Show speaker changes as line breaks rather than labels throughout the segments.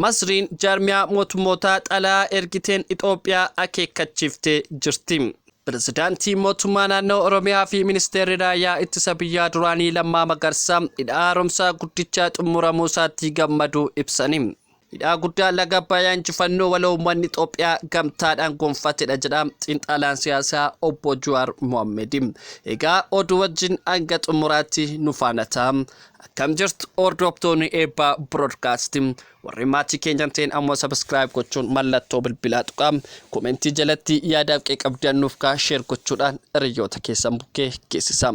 Masriin jaarmiyaa mootummootaa xalayaa ergiteen Itoophiyaa akeekkachiiftee jirti. Pirezidaantii mootummaa naannoo Oromiyaa fi ministeerri raayyaa ittisa biyyaa duraanii Lammaa Magarsaa hidha haaromsaa guddichaa xumuramuu isaatti gammaduu ibsani. Hidhaa guddaa laga Abbayyaa injifannoo waloo uummanni Itoophiyaa gamtaadhaan gonfatedha jedha xiinxalaan siyaasaa obbo Jawaar Mohammed. Egaa oduu wajjin hanga xumuraatti nu faana ta'a. Akkam jirtu hordoftoonni eebbaa broadcast, warri maatii keenyan ta'in ammoo subscribe gochuun mallattoo bilbilaa tuqaa, komentii jalatti yaadaaf qeeqabdan nuuf kaa, share gochuudhaan hiriyoota keessan bukkee geessisa.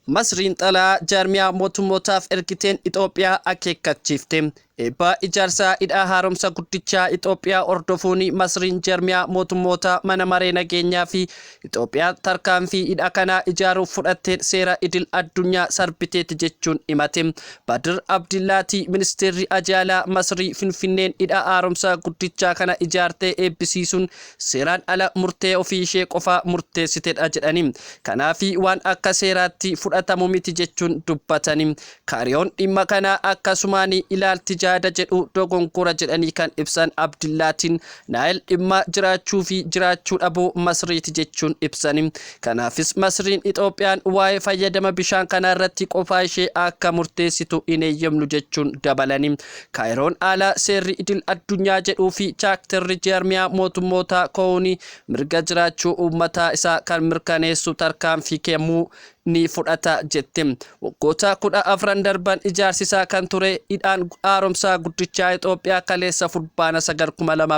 Masriin xalayaa jaarmiyaa mootummootaaf ergiteen Itoophiyaa akeekkachiifte. Eebba ijaarsaa hidha haaromsa guddichaa Itoophiyaa hordofuun Masriin jaarmiyaa mootummoota mana maree nageenyaa fi Itoophiyaa tarkaanfii hidha kanaa ijaaruuf fudhatteen seera idil addunyaa sarbiteeti jechuun himate. Badir Abdillaatii, ministeerri ajaalaa Masrii, Finfinneen hidha haaromsa guddichaa kana ijaartee eebbisiisuun seeraan ala murtee ofii ishee qofaa murteessitedha jedhani. Kanaafi waan akka seeraatti fudhatamu miti jechuun dubbatani. Kaariyoon dhimma kana akkasumaan ilaalti jaada jedhu dogongora jedhanii kan ibsan Abdillaatiin, Naayil dhimma jiraachuu fi jiraachuu dhabuu Masriiti jechuun ibsani. Kanaafis Masriin Itoophiyaan waa'ee fayyadama bishaan kanaa irratti qofaa ishee akka murteessitu hin eeyyamnu jechuun dabalani. Kaayiroon haala seerri idil addunyaa jedhuu fi chaartarri jaarmiyaa mootummoota koowuni mirga jiraachuu uummataa isaa kan mirkaneessu tarkaanfii kennuu ni fudhata jette. Waggoota 14 darban ijaarsisaa kan ture hidhaan haaromsaa guddichaa Itoophiyaa kaleessa Fulbaana 9,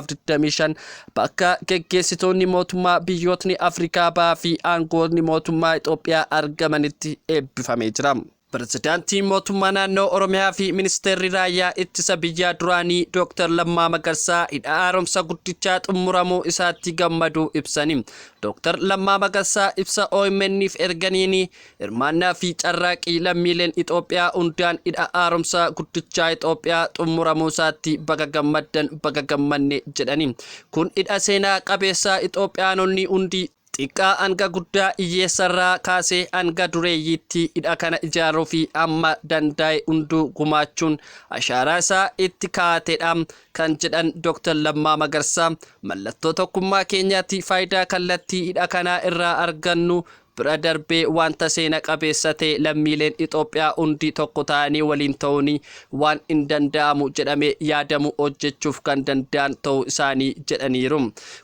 2025 bakka geggeessitoonni mootummaa biyyootni Afrikaa bahaa fi aangoonni mootummaa Itoophiyaa argamanitti eebbifamee jira. Pirezidaantiin mootummaa naannoo Oromiyaa fi ministeerri raayyaa ittisa biyyaa duraanii Dr. Lammaa Magarsaa hidha haaromsa guddichaa xumuramuu isaatti gammaduu ibsani. Dr. Lammaa Magarsaa ibsa OMN'if erganiin, hirmaannaa fi carraaqii lammiileen Itoophiyaa hundaan hidha haaromsa guddichaa Itoophiyaa xumuramuu isaatti baga gammaddan, baga gammanne jedhani. Kun hidha seenaa qabeessa Itoophiyaanonni hundi xiqqaa hanga guddaa, hiyyeessarraa kaasee hanga dureeyyiitti hidha kana ijaaruu fi amma danda'e hunduu gumaachuun ashaaraa isaa itti kaa'atedha kan jedhan Dr. Lammaa Magarsaa, mallattoo tokkummaa keenyaatti, faayidaa kallattii hidha kanaa irraa argannu bira darbee wanta seena qabeessa ta'e lammiileen Itoophiyaa hundi tokko ta'anii waliin ta'uun waan hin danda'amu jedhamee yaadamu hojjechuuf kan danda'an ta'uu isaanii jedhaniiru.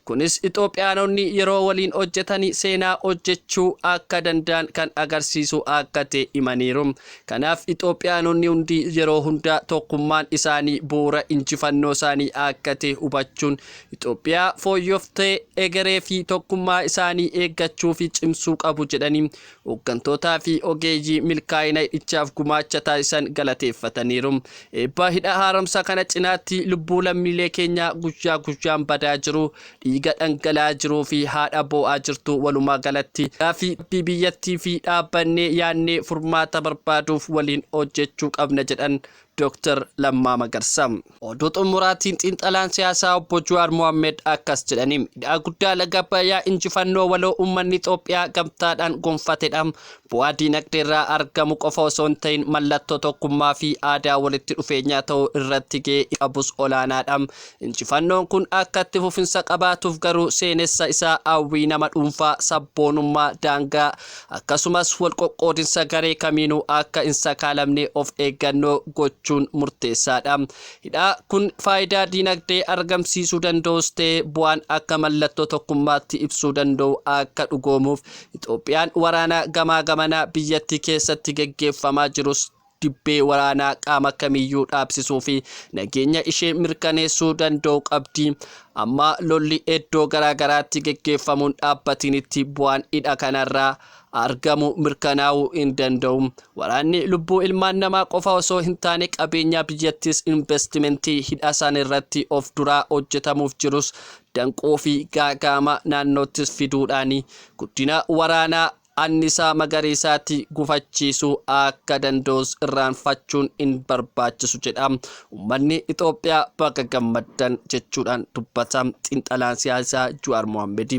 Kunis Itoophiyaanonni yeroo waliin hojjetanii seenaa hojjechuu akka danda'an kan agarsiisu akka ta'e himaniiru. Kanaaf Itoophiyaanonni hundi yeroo hunda tokkummaan isaanii bu'uura injifannoo isaanii akka ta'e hubachuun Itoophiyaa fooyyooftee egeree fi tokkummaa isaanii eeggachuu fi cimsuu qabu jedhanii hooggantootaa fi ogeeyyii milkaa'ina hidhichaaf gumaacha taasisan galateeffataniiru. Eebba hidha haaromsa kana cinaatti lubbuu lammiilee keenyaa guyyaa guyyaan badaa jiru, dhiiga dhangala'aa jiruu fi haadha boo'aa jirtu, walumaa galatti gaaffii biyyattii fi dhaabbannee yaadnee furmaata barbaaduuf waliin hojjechuu qabna jedhan Dr. Lammaa Magarsaa. Oduu xumuraatiin xiinxalaan siyaasaa obbo Jawaar Mohammed akkas jedhani: Hidha guddaa laga Abbayyaa injifannoo waloo uummanni Itoophiyaa gamtaadhaan gonfatedha. Bu'aa diinagdee irraa argamu qofa osoo hin ta'in mallattoo tokkummaa fi aadaa walitti dhufeenyaa ta'uu irratti gahee qabus olaanaadha. Injifannoon kun akka itti fufinsa qabaatuuf garuu seenessa isaa hawwii nama dhuunfaa, sabboonummaa daangaa, akkasumas wal qoqqoodinsa garee kamiinuu akka hin sakaalamne of eeggannoo gochuun murteessaadha. Hidhaa kun faayidaa diinagdee argamsiisuu danda'us ta'e bu'aan akka mallattoo tokkummaatti ibsuu danda'u akka dhugoomuuf Itoophiyaan waraana gamaa gamanaa biyyattii keessatti geggeeffamaa jirus dibbee waraanaa qaama kamiyyuu dhaabsisuu fi nageenya ishee mirkaneessuu danda'u qabdi. Amma lolli iddoo garaa garaatti geggeeffamuun dhaabbatinitti bu'aan hidha kanarraa argamu mirkanaa'uu hin danda'u. Waraanni lubbuu ilmaan namaa qofa osoo hin taane qabeenya biyyattis, investimentii hidha san irratti of duraa hojjetamuuf jirus danquu fi gaagaama naannoottis fiduudhaan guddina waraanaa annisaa magariisaatti gufachiisuu akka danda'us irraanfachuun hin barbaachisu jedha. Uummanni Itoophiyaa baga gammaddan jechuudhaan dubbata xiinxalaan siyaasaa Jawaar Mohaammed.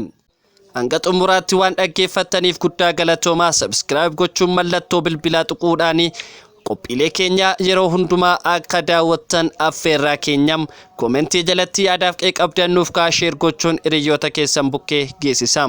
Hanga xumuraatti waan dhaggeeffattaniif guddaa galatoomaa. Subscribe gochuun mallattoo bilbilaa tuquudhaan Qophiilee keenya yeroo hundumaa akka daawwattan affeerraa keenyam koomentii jalatti yaadaaf qeeqa qabdan nuuf kaa'aa, share gochuun hiriyoota keessan bukkee geessisa.